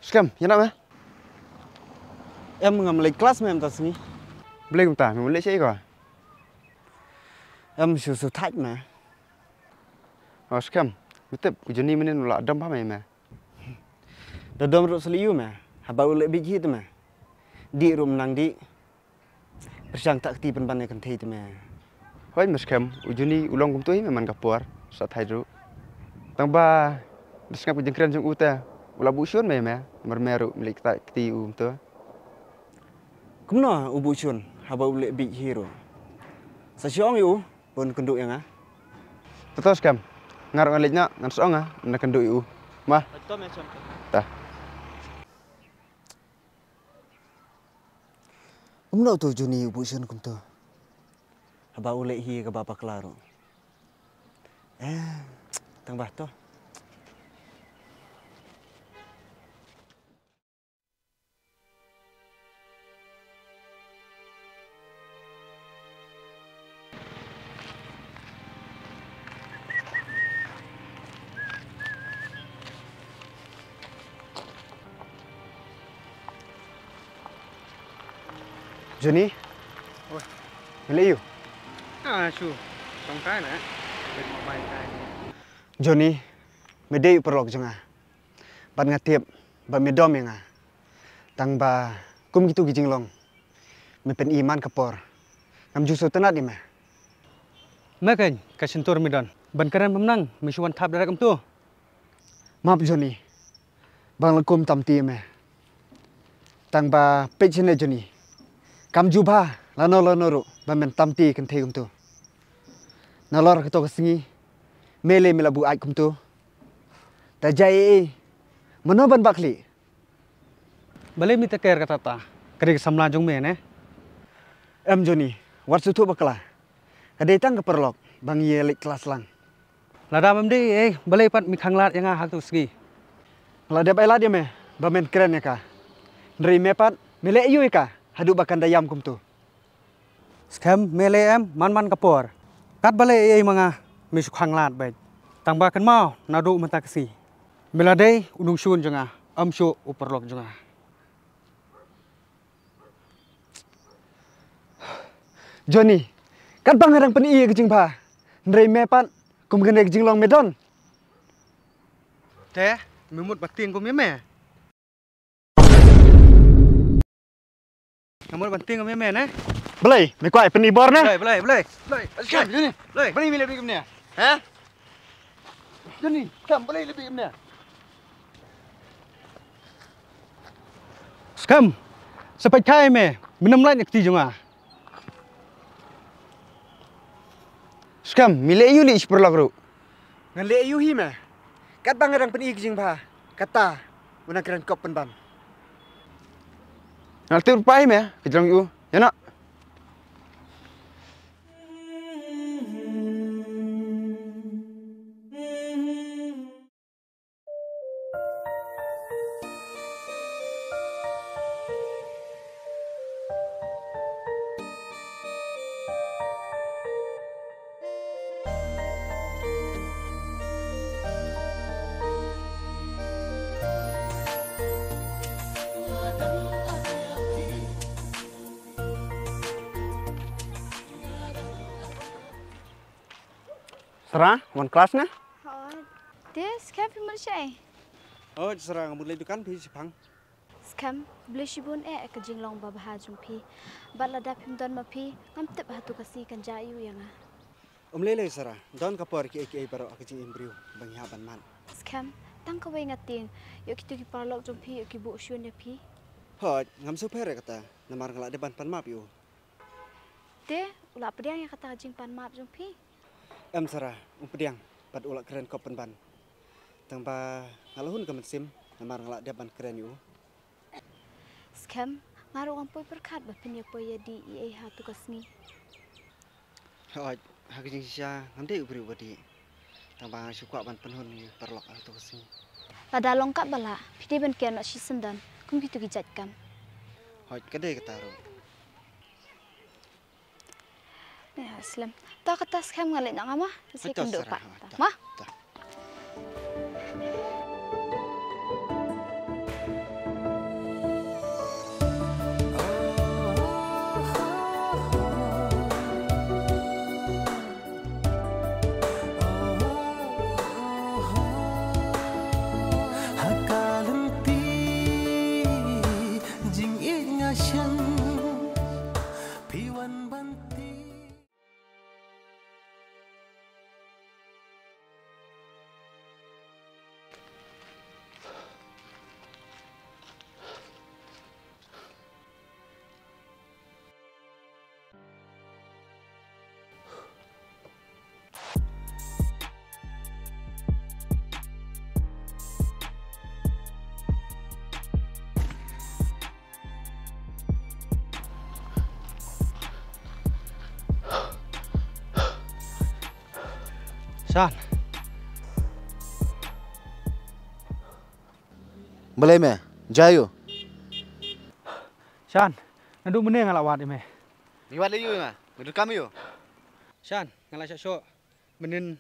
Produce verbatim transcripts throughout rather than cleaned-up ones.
Skhem, ïa na me? Em, ngam leit klas me mynta sngi. Balei kumta, me leit shaei ko? Em, shu shu thait me. O skhem, me tip u Joni mynnin u la dom bha me me. Da dom ruh shu lei ïa me, haba u leh bit hi te me. Dih ruh mynta dih. Pyrshang ta kti pynban ïa kynthei te me. Hooid me skhem, u Joni u long kumto hi me man ka por, sa thait ruh. Tang ba da sngap ka jingkren jong u te, u la buh shun me me, mar me ruh me leit ta kti u kumto. Kumno u buh shun, haba u leh bit hi ruh. Sa shu ong ïa u, bun kynduh ïa nga. To to skhem, nga ruh ngan leit noh, ngan shu ong nga, ngan kynduh ïa u. Ma. To me skhem. Ta. Kumno uto u Joni u buh shun kumto. Haba u leh hi kaba bakla ruh. Eh, tang ba to. Joni. Oi. Me leh aiu? Ah, shu. Tong kai na. Bit mobile kai. Joni, me dei u paralok jong nga. Bad nga tip ba me dom ïa nga. Tang ba kum kitu ki jinglong me pyni man ka por. Ngam ju sngewtynnat ïa me. Me keiñ ka shyntur me don. Ban kren bymnang me shu wan thap direct kumtu. Map Joni. Bang la kum tam ti me. Tang ba peit shane Joni. Kam ju bha lano lano ruh ba men tam ti kynthei kumtu. Nalor kato ka sngi me lei me la buaid kumtu. Ta jai ei ei. Mano ban bakhlieh. Balei me taker kata ta? Ka dei ka samla jong me ne? Em Joni, wat shu thuh bakla. Ka dei tang ka paralok ba ngi ïa leit klas lang. Lada mem dei ei, balei pat me khanglad ïa nga ha katu ka sngi? Nga la dep ai lad ïa me ba men kren ïa ka. Hynrei me pat me leh aiu ïa ka haduh ba kan da ïam kumtu. Skhem me leh em man man ka por. Katba leh ei ei ma nga me shu khanglad beit. Tang ba kynmaw naduh mynta ka sngi me la dei u nongshun jong nga, ym shuh u paralok jong nga. Joni, katba nga dang pyni ïa ka jingbha, hynrei me pat kum kane ka jinglong me don. Te me mut ba tieng kum ïa me. Nga mut ban tieng kum ïa me ne? Balei me kwah pyni bor ne? Balei, balei, balei, balei? Skhem, Joni. Balei? Balei me leh bit kumne? Ha? Joni, skhem, balei leh bit kumne? Skhem, sa peit kai me, me nym lait na kti jong nga. Skhem, me leh aiu lei shi paralok ruh? Ngan leh aiu hi me? Katba nga dang pyni ka jingbha, kata u nang kren kop pynban. Nga la tip ruh pat hi me, ka jrong ïa u. Ïa noh. Sara, wan klas ne? Hooid. Te, Skhem phi mut shaei? Hooid, Sara, nga mut leit dukan, phi shipang. Skhem, khublei shibun eh ka jinglong babha jong phi. Bad lada phim don ma phi, ngam tip hato ka sngi kan jia aiu ïa nga. Ym lei lei Sara, don ka por kiei kiei baroh ha ka jingim briew ba ngi hap ban mad. Skhem, tang kawei nga tieng, ïoh kito ki paralok jong phi ïoh ki buh shun ïa phi. Hooid, ngam sngewpher ïa kata, namar nga la dep ban pan map ïa u. Te, u la pdiang ïa kata ka jingpan map jong phi? Em Sara, um pdiang, bad u la kren kop pynban. Tang ba nga la hun ka mynsiem, namar nga la dep ban kren ïa u. Skhem, nga ruh ngam poi pyrkhat ba phin ïa poi ïa dih ei ei ha tu ka sngi. Hooid, ha ka jingshisha ngam dei u briew uba dih. Tang ba nga shu kwah ban pynhun ïa u paralok ha tu ka sngi. Lada long katba lah, phi dei ban kiar noh shisyndon kum kitu ki jait kam. Hooid, ka dei kata ruh. Ïa, slem. To kata Skhem, nga leit noh nga ma. Sa ïakynduh pat. Ma. To. Shan. Balei me? Jia aiu? Shan, naduh mynne nga la wad ïa me. Me wad ïa u ïa nga? Me donkam ïa u? Shan, nga la shah shoh mynnin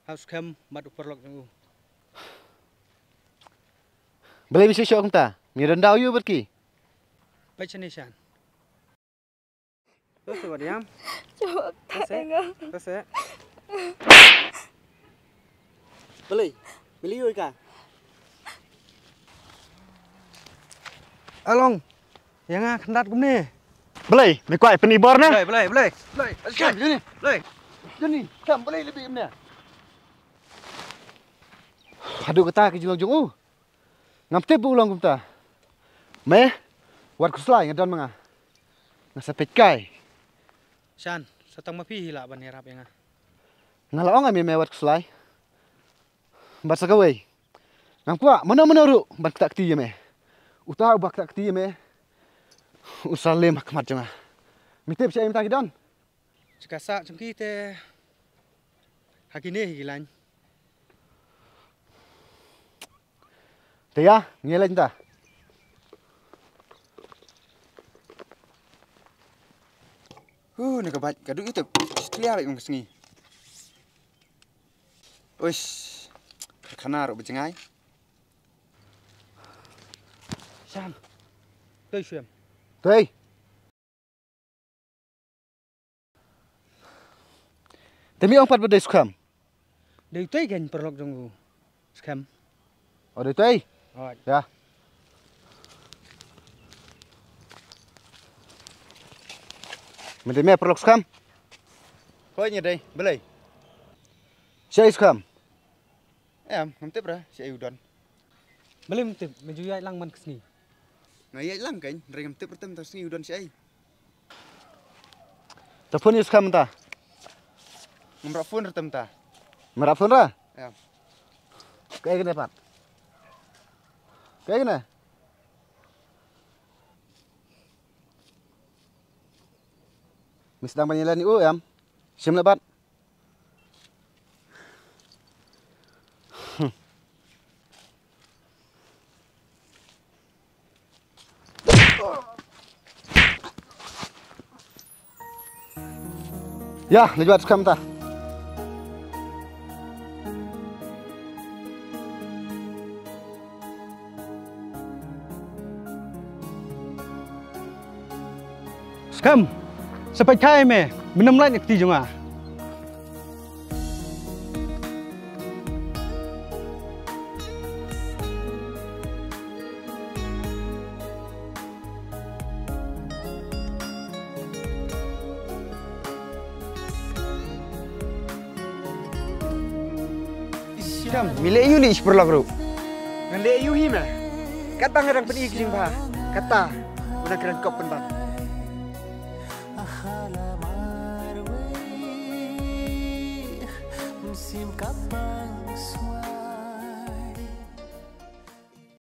ha u skhem bad u paralok jong u. Balei me shah shoh kumta? Me don daw ïa u bad ki? Peit shane Shan. To se wat ïam. Jawab tak. To se. Enggak. To se. Balei? Balei oi ka? Along. Ïa nga khyndat kumne. Balei? Me kwah pyni bor na? Balei, balei, balei. Balei. Kam juni. Balei. Juni, kam balei leh kumne? Haduh kata ki jinglong jong u. Ngam tip ba u long kumta. Me, wat khuslai nga don ma nga. Nga sa peit kai. Shan, sa tang ma phi hi lah ban ïarap ïa nga. Nga la ong ïa me, me wat khuslai. Bad sa kawei. Ngam kwah mano mano ruh ban ktah kti ïa me. Uta uba ktah kti ïa me u sa lem ha khmat jong nga. Me tip shaei mynta ki don? Jaka sah jong ki te ha kine hi ki lain. Te ïa, ngi leit mynta. Hu, na ka bait ka duh ite. Tlia bait ka sngi. Uish. Khana ruh ba jngai. Shan. Toi shuem. Toi. Te me ong pat ba dei skhem. Dei utei kein paralok jong u skhem. O dei utei. Hooid. Ïa. Me dei me paralok skhem. Hooid nga dei, balei? Shaei skhem. Em, ngam tip re shaei u don. Balei ngam tip, me ju ïaid lang man ka sngi. Nga ïaid lang kein, hynrei ngam tip re te mynta sngi u don shaei. Te phone ïa u skhem mynta. Ngam rap phone re te mynta. Me rap phone re? Em. Kaei kane pat? Kaei kane? Me sdang ban ïaleh ïa u em? Shim leh bad. Ïa, leit wad skhem ta. Skhem, sa peit kai me, me nym lait na kti jong nga. Skhem, me leh ïa u lih shi paralok ruh. Ngan leh ïa u hi me. Katba nga dang pyni ka jingbha. Kata, u nang kren kop pynban.